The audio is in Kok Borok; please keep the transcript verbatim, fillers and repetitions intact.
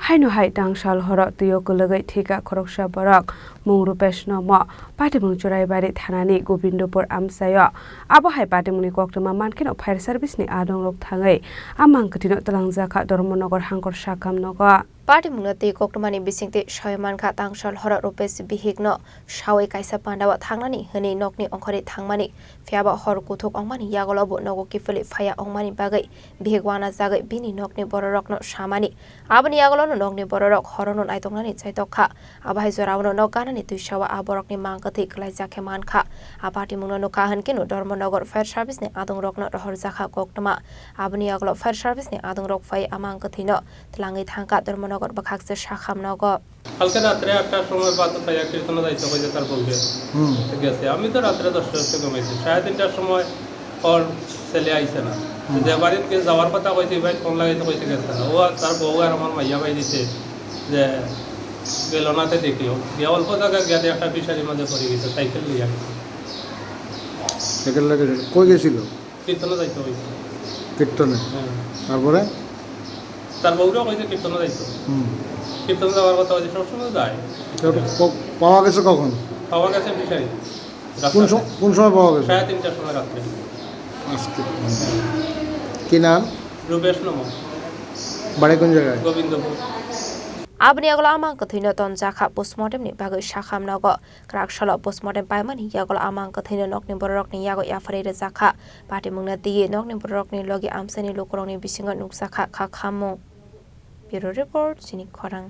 Haino hai tangsal horo twio kwlwgwi thwikha khoroksa borok, mung Rupesh Nomo, patimung Churaibari thanani Gobindopur amchaio. Abo hai patimungni koktwma mankheno fire service ni adongrok thangwi a mang kwthwino twlangjakha Dharmanagar Hangkor Sakham nogo. Patimungno twi koktwmani bisingtwi sawi mankha tangsal horo Rupesh bihikno sawi kaisa pandao thangnani hwnwi nokni ongkhorwi thangmani, phiyaba hor kuthuk ongmani yagulo bo nogo kiphilwi phaiya ongmani bagwi bihik wanajagwi bini nokni bororokno samani. Aboni yagulono nokni bororok horono naitoknani chaitok kha. Abo hai jorao nok ganani twisao a borokni mang kwthwi kwlaijak khe mankha. A patimungno nukha hwnkhe no Dharmanagar fire service ni adongrokno rohorjakha koktwma. Aboni yagulo fire service ni adongrok phai a mang kwthwino twlangwi thangkha Dharmanagar bwkhakse Sakham nogo. কালকে রাত্রে আটটার সময় বাদ পাইয়া কীর্তনে যাইতে কইছে তার বউকে। হুম। গেছে। আমি তো রাত্রে দশটার সময় ঘুমাইছি। সাড়ে তিনটার সময় ওর ছেলে আইছে না। হুম। যে বাড়িতে যাওয়ার কথা কইছে, ভাই ফোন লাগাইতে কইছে গেছে না। ও আর তার বউ আর আমার মাইয়া ভাই দিছে যে গেল না তে দেখিও। গিয়া অল্প জায়গা গিয়া দিয়ে একটা ফিশারির মাঝে পড়ে গেছে, সাইকেল লইয়া গেছে। সাইকেল লইয়া গেছে। কই গেছিল? কীর্তনে যাইতো হইতো। কীর্তনে? হ্যাঁ। তারপরে? তার বউরাও কইছে কীর্তনে যাইতো। হুম। কীর্তনে যাওয়ার কথা কইছে, সবসময় যায়। তারপর ক-, পাওয়া গেছে কখন? পাওয়া গেছে ফিশারি। কোন রাস্তাতে। সম-, কোন সময় পাওয়া গেছে? সাড়ে তিনটার সময় রাত্রে। আজকে। কি নাম? রূপেশ নম। বাড়ি কোন জায়গায়? Gobindapur. Aboni yagulo a mang kwthwino tonjakha postmortem ni bagwi Sakham nogo. Kwrak salo postmortem paimani yagulo a mang kwthwino nokni bororokni yago yapharwi rwjakha. Patimungno twiwi nokni bororokni logi amchaini lukurokni bisingo nukjakha kha khamung. Bureau Report, Chini Khorang.